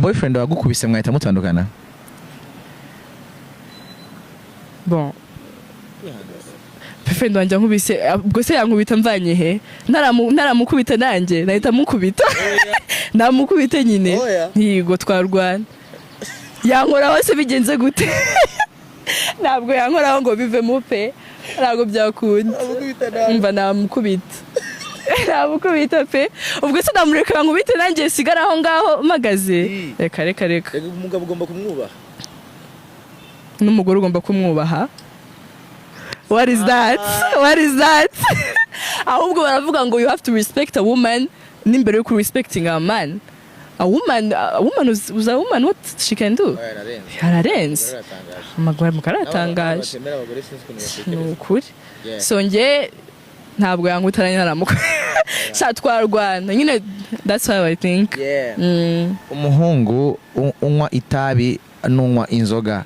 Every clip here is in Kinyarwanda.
Boyfriend wagukubise mwahita mutandukana? Bon, boyfriend wanjye ankubise, ubwo se yankubita mvanye he? Ntaramukubita nanjye nahita mukubita, namukubite nyine. Oya. Ntigo twarwana. Yankoraho se bigenze gute? Ntabwo yankoraho ngo bivemo pe, ntabwo byakunda. Mva namukubita, namukubita pe. Ubwo se namureka nkubite, nanjye sigara aho ngaho mpagaze? Reka, reka, reka. Umugabo ugomba kumwubaha. N'umugore ugomba kumwubaha. What is that? What is that? Ahubwo baravuga ngo you have to respect a woman n'imbere yo respecting a man. A woman is a woman. What she can do? Ararenze. Amaguru mukara aratangaje, ni ukuri. So njye ntabwo yankutaranye ntaramuka sha, twarwana nyine. That's how I think. Umuhungu unywa itabi n'unywa inzoga.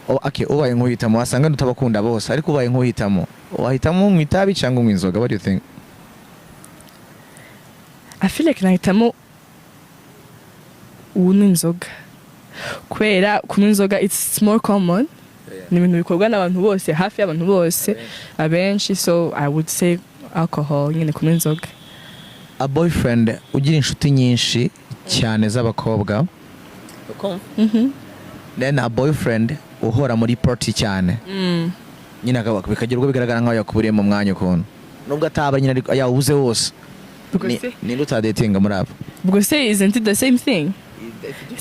Okay, ubaye nk'uhitamo, wasanga utabakunda bose, ariko ubaye nk'uhitamo, wahitamo unywa itabi cyangwa unywa inzoga? What do you think? I feel like nahitamo unywa inzoga, kubera kunywa inzoga it's more common, ni ibintu bikorwa n'abantu bose, hafi y'abantu bose, abenshi. So I would say alcohol nyine, kunywa inzoga. A boyfriend ugira inshuti nyinshi cyane z'abakobwa, then a boyfriend uhora muri party cyane nyine, bikagira ubwo bigaragara nkaho yakuburiye mu mwanya ukuntu, nubwo ataba nyine ariko yawubuze wose. Ubwo se Ninde utadetinga muri abo? Ubwo se isn't it the same thing?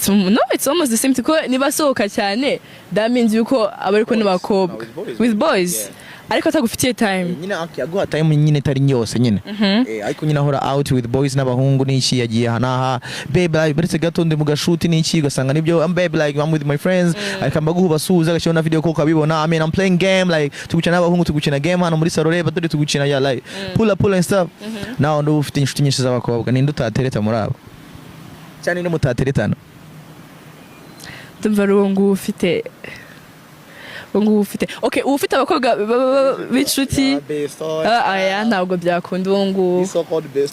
No, it's almost the same thing, ko niba asohoka cyane, that means yuko aba ari kumwe n'abakobwa. No, with boys. With boys. Ariko atagufitiye time. Nyine aguha time nyine itari yose nyine. Ariko nyine ahora out with boys, n'abahungu n'iki, yagiye aha n'aha, babe, like baretse gato ndi mu gashuti n'iki, ugasanga nibyo, I'm babe, like I'm with my friends, akamba guha basuhuza, agashyiraho na video ko ukabibona. I mean, I'm playing game, like tugukina n'abahungu, tugukina game hano muri salo, reba dore tugukina, yeah, like pull up, pull and stuff. Nawe ndi ufite inshuti nyinshi z'abakobwa, ninde utatereta muri abo cyane, ninde mutateretana? Ndumva ari uwo nguwo ufite, uwo nguwo ufite, okay, uwo ufite abakobwa b'inshuti. Ah, aya ntabwo byakunda uwo nguwo.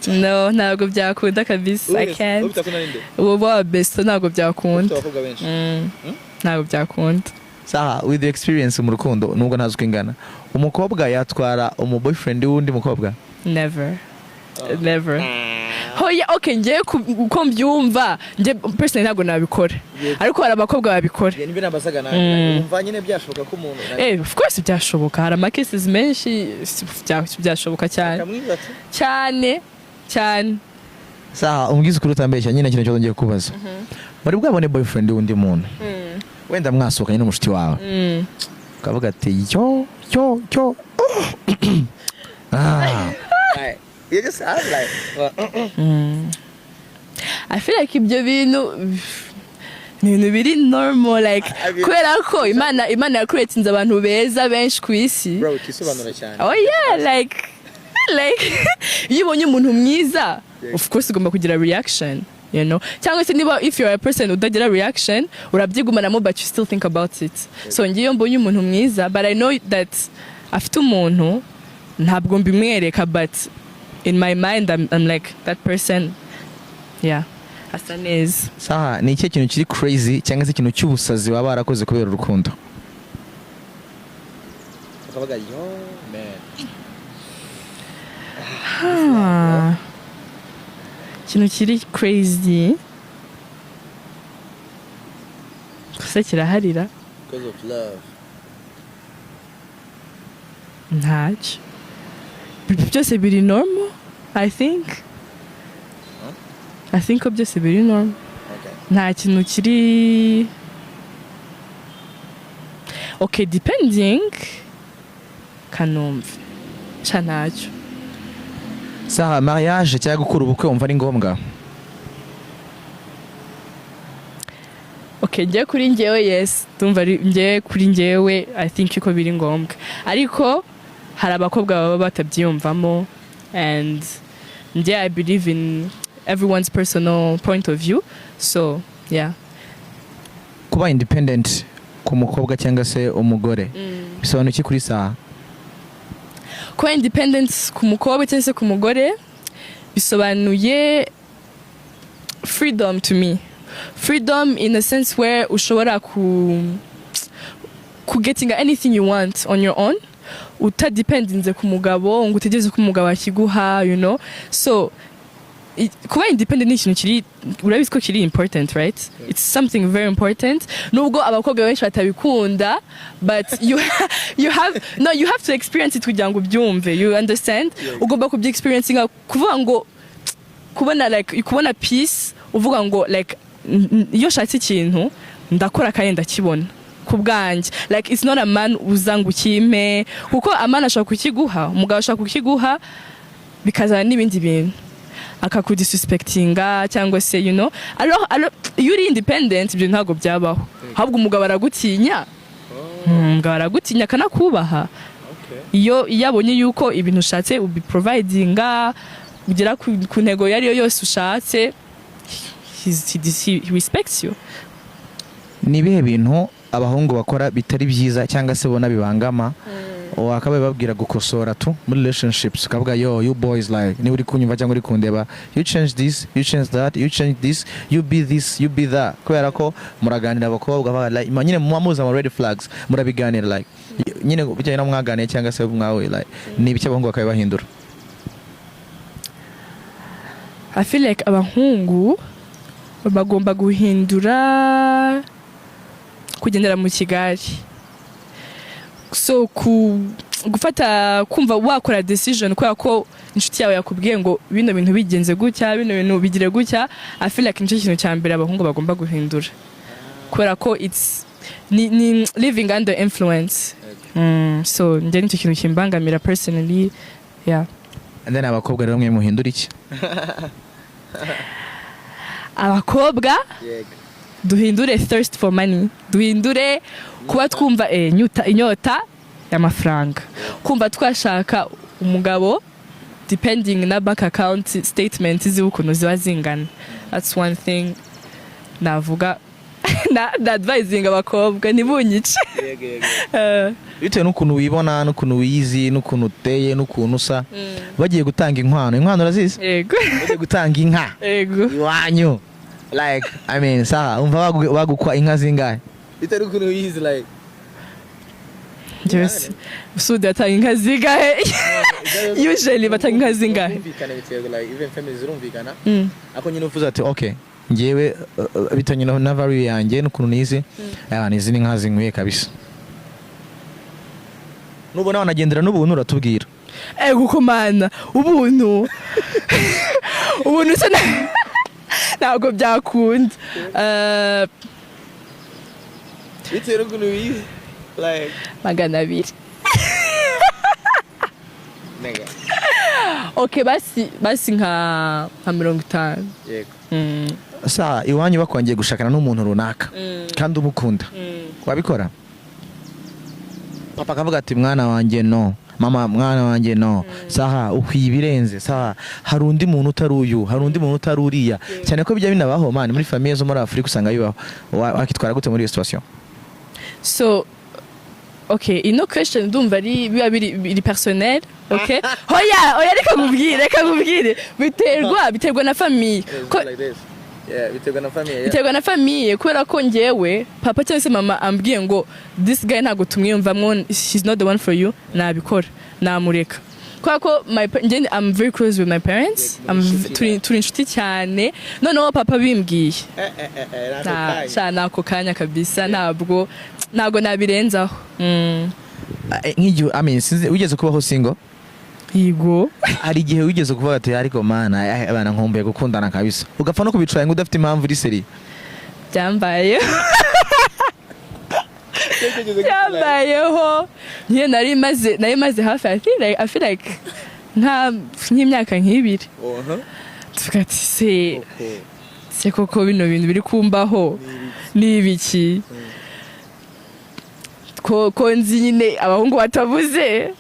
No, ntabwo byakunda kabisa. I can't. Uwo wa besto ntabwo byakunda. Ntabwo byakunda. Saha, with the experience mu rukundo, nubwo ntazi uko ingana, umukobwa yatwara umu boyfriend w'undi mukobwa? Never, never. Hoya, okay, ngiye uko mbyumva njye personally ntabwo nabikora, ariko hari abakobwa babikora. Nibyo nabazaga nanjye. Umva nyine byashoboka ko umuntu Of course byashoboka, hari ama cases menshi, byashoboka cyane cyane cyane. Saha, umbwize ukuri utambeshya nyine, ikintu cyose ngiye kubaza, wari bwabone boyfriend w'undi muntu, wenda mwasohokanye n'umushuti wawe, ukavuga ati yo yo yo, ah. You just have like I feel like ibyo bintu ni ibintu biri normal, like I mean- kubera ko Imana yakuretinze abantu beza benshi ku isi. Bro, kisobanura cyane. Oh yeah, like iyo ubonye umuntu mwiza, of course ugomba kugira reaction, cyangwa se niba if you're a person utagira reaction, urabyigumanamo, but you still think about it. So ngiye iyo mbonye umuntu mwiza, but I know that afite umuntu, ntabwo mbimwereka, but in my mind I'm like, that person, yeah, asa neza. Saha, ni ikihe kintu kiri crazy cyangwa se ikintu cy'ubusazi waba warakoze kubera urukundo, ukavuga yo man? Ah. Ikintu kiri crazy gusa kiraharira. Because of love. Ntacyo. Byose biri normal, I think. I think ko byose biri normal. Nta kintu kiri, okay, depending kanombe ca, ntacyo. Saha, mariage cyangwa gukora ubukwe wumva ari ngombwa? Okay, njye kuri njyewe, yes, ndumva ari njye kuri njyewe, I think ko biri ngombwa, ariko hari abakobwa baba batabyiyumvamo, and njye I believe in everyone's personal point of view, so yeah. Kuba independent ku mukobwa cyangwa se umugore bisobanuye iki kuri Saha? Kuba independent ku mukobwa cyangwa se ku mugore bisobanuye freedom to me. Freedom in a sense where ushobora ku getting anything you want on your own, utadependinze ku mugabo ngo utegereze ko umugabo akiguha. So kuba independent ni ikintu kiri, urabizi ko kiri important, right? It's something very important, nubwo abakobwa benshi batabikunda, but you have no you have to experience it kugira ngo ubyumve, you understand? Ugomba kubyi experiencinga, kuvuga ngo kubona, like, kubona peace, uvuga ngo, like, iyo nshatse ikintu ndakora kandi ndakibona ku bwanjye. Like, it's not a man uza ngo ukimpe, kuko a man ashobora kukiguha, umugabo ashobora kukiguha bikazana n'ibindi bintu, akakudisrespectinga cyangwa se alors iyo uri independent ibyo ntabwo byabaho. Ahubwo umugabo aragutinya. Umugabo aragutinya akanakubaha iyo abonye yuko ibintu ushatse ubiprovidinga, ugera ku ntego iyo ari yo yose ushatse, he respects you. Ni ibihe bintu abahungu bakora bitari byiza cyangwa se bona bibangama wakabaye babwira gukosora tu muri relationships, ukavuga: "Yo, you boys, like, niba uri kunyumva cyangwa uri kundeba, you change this, you change that, you change this, you be this, you be that"? Kubera ko muraganira abakobwa like, nyine muba muzi ama red flags, murabiganira, like, nyine bijyanye no mwaganiye cyangwa se mwawe, like, ni ibiki abahungu bakabaye bahindura? I feel like abahungu bagomba guhindura kugendera mu kigare. So ku gufata, kumva wakora decision kubera ko inshuti yawe yakubwiye ngo bino bintu bigenze gutya, bino bintu bigire gutya. I feel like nicyo kintu cya mbere abahungu bagomba guhindura, kubera ko it's ni living under influence. So njye nicyo kintu kimbangamira personally, yeah. And then abakobwa rero, mwe muhindura iki? Abakobwa duhindure thirst for money, duhindure kuba twumva inyota y'amafaranga, kumva twashaka umugabo depending na bank account statement ziwe ukuntu ziba zingana. That's one thing navuga na advising abakobwa, ntibunyice. Bitewe n'ukuntu wibona, n'ukuntu wiyizi, n'ukuntu uteye, n'ukuntu usa, bagiye gutanga inkwano, inkwano urazizi? Yego. Bagiye gutanga inka Yego. iwanyu, like, I mean, saha umva bagukwa inka zingahe bitewe n'ukuntu wiyizi, like? Njyewe Sudi atanga inka zingahe? Usually batanga inka zingahe? Birumvikana, bitewe, like, even families zirumvikana. Ako nyine uvuze ati: "Okay, ngewe bitanye na value yanjye n'ukuntu nizi, aya nizi ni inka zinkwiye kabisa." Nubona wanagendera n'ubuntu uratubwira. Ego kumana, ubuntu, ubuntu se ntabwo byakunda. Bitewe n'ukuntu wiyizi, like. 200. Nega. Okay, basi basi nka 50. Yego. Sa iwanyu bakongeye gushakana n'umuntu runaka kandi umukunda, wabikora? Papa akavuga ati: "Mwana wanjye, no." Mama: "Mwana wanjye, no." Saha ukwiye ibirenze, saha hari undi muntu utari uyu, hari undi muntu utari uriya, cyane ko bijya binabaho, man, muri famille zo muri Afurika usanga bibaho. Wakitwara gute muri iyo situation? So okay, ino question ndumva ari biba biri personnel. Okay, hoya, oya, reka nkubwire, biterwa na famille ko Biterwa na famille. Biterwa na famille, kubera ko njyewe papa cyangwa se mama ambwiye ngo this guy ntabwo tumwiyumvamwo, he's not the one for you, nabikora, namureka, kubera ko njye I'm very close with my parents. Turi inshuti cyane. Noneho papa bimbwiye na sha nako kanya kabisa, ntabwo nabirenzaho. Nk'igihe, I mean, sinzi, wigeze kubaho single? Yego. Hari igihe wigeze kuvuga ati: "Ariko mana, abana nkumbuye gukundana kabisa," ugapfa no kubicara ngo udafite impamvu iri sérieux? Byambayeho nyine. Nari maze hafi, I feel like nk'imyaka nk'ibiri, tuvuga ati: Se koko bino bintu biri kumbaho ni ibiki? Ko nzi nyine abahungu batabuze,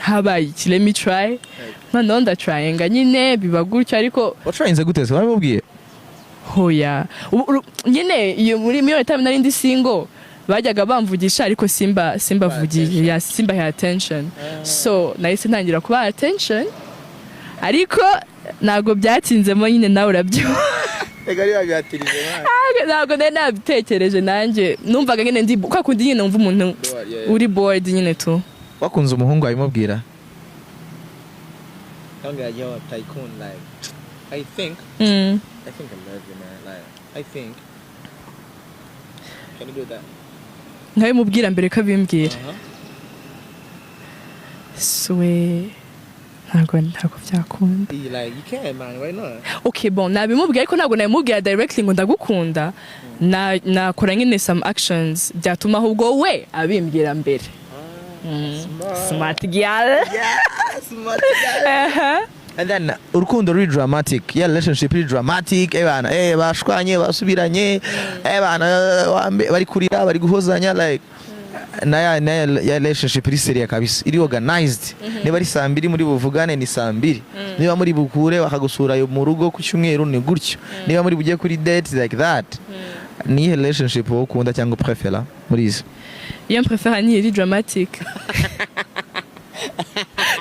habaye iki? Let me try." Noneho ndatryinga nyine, biba gutyo, ariko Watryinze gute se? Warabibabwiye? Hoya. Nyine iyo muri time nari ndi single bajyaga bamvugisha, ariko simbavugiye ya simbahe attention. So nahise ntangira kubaha attention, ariko ntabwo byatinzemo nyine, nawe urabyumva. Reka ari babihatirije, man. Ntabwo nari nabitekereje nanjye, numvaga nyine ndi kwa kundi nyine numva umuntu Bored, yeah. uri bored nyine tu. Wakunze umuhungu abimubwira? Yo, tycoon, like I think I think I love you, man. Like, I think, can you do that? Nkabimubwira mbere ko abimbwira? Uh-huh. Swe ntabwo byakunda. You like, you can, man, why not? Okay, bon, nabimubwira ariko ntabwo nabimubwira directly ngo ndagukunda. Na nakora nyine some actions byatuma ahubwo we abimbwira mbere. Smart girl. Yeah, smart girl. And then urukundo ruri dramatic, yeah, relationship iri dramatic, bana, bashwanye, basubiranye, bana, bari kurira, bari guhozanya, like naya ya relationship iri serious kabisa, iri organized. Niba ari saa 2 muri buvugane, ni saa 2. Niba muri bukure bakagusura mu rugo ku cyumweru, ni gutyo. Niba muri bujye kuri date, like that. Ni iyihe relationship wowe ukunda cyangwa prefera muri izo? Iyo mprefera ni iri dramatic,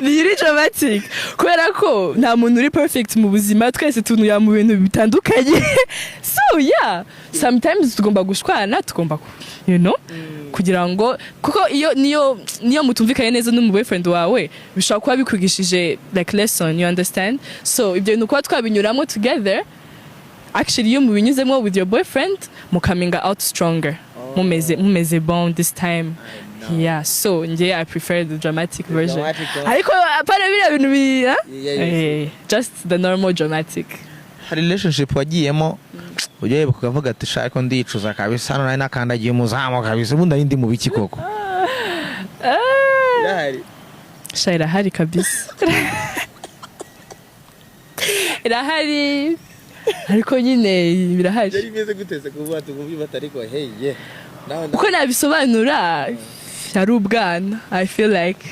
ni iri dramatic kubera ko nta muntu uri perfect mu buzima, twese tunyura mu bintu bitandukanye. So yeah, sometimes tugomba gushwana, tugomba kugira ngo, kuko iyo niyo mutumvikanye neza n'umu boyfriend wawe, bishobora kuba bikwigishije like lesson, you understand? So ibyo bintu kuba twabinyuramo together, actually iyo mubinyuzemo with your boyfriend, mukaminga out stronger, mumeze bon this time. Yeah, so njye I prefer the dramatic version. Dramatic one. Ariko apana biriya bintu bi ah? Yeah. Just the normal dramatic. Hari relationship wagiyemo ujya wibuka ukavuga ati: "Shaka ko ndicuza kabisa, hano nari nakandagiye umuzamu kabisa, ubundi ari ndi mu biki koko?" Irahari? Sha, irahari kabisa, irahari, ariko nyine birahari. Byari bimeze gute se kuvuga tukumva ariko hey yeah nawe? Uko nabisobanura, ari ubwana, I feel like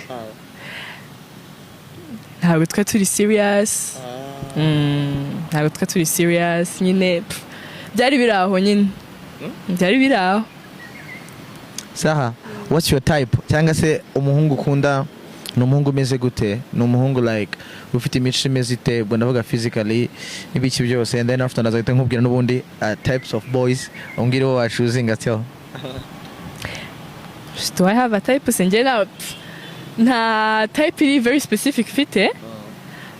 ntabwo twe turi serious. Ntabwo twe turi serious nyine, pff, byari biri aho nyine, byari biri aho. Saha, what's your type, cyangwa se umuhungu ukunda ni umuhungu umeze gute? Ni umuhungu like ufite imico imeze ite? Ubwo ndavuga physically n'ibiki byose, and then after ndazahita nkubwira n'ubundi types of boys, umbwire uwo wachoosinga tell. Do I have a type? Se njye nta type iri very specific mfite,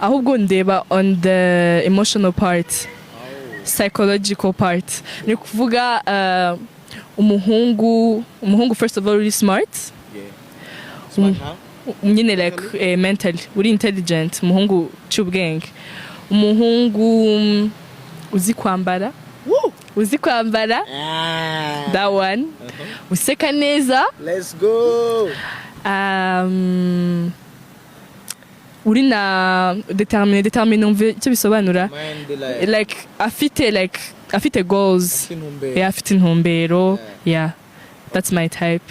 ahubwo ndeba on the emotional part, psychological part. Ni kuvuga umuhungu first of all uri smart. Smart how? Nyine like mentally uri intelligent, umuhungu cy'ubwenge, umuhungu uzi kwambara, uzi kwambara, that one, useka neza. Let's go. Uri na déterminé. Déterminé, umve icyo bisobanura? Mind like Like afite goals. Intumbero. Yeah, afite intumbero. Yeah, that's my type.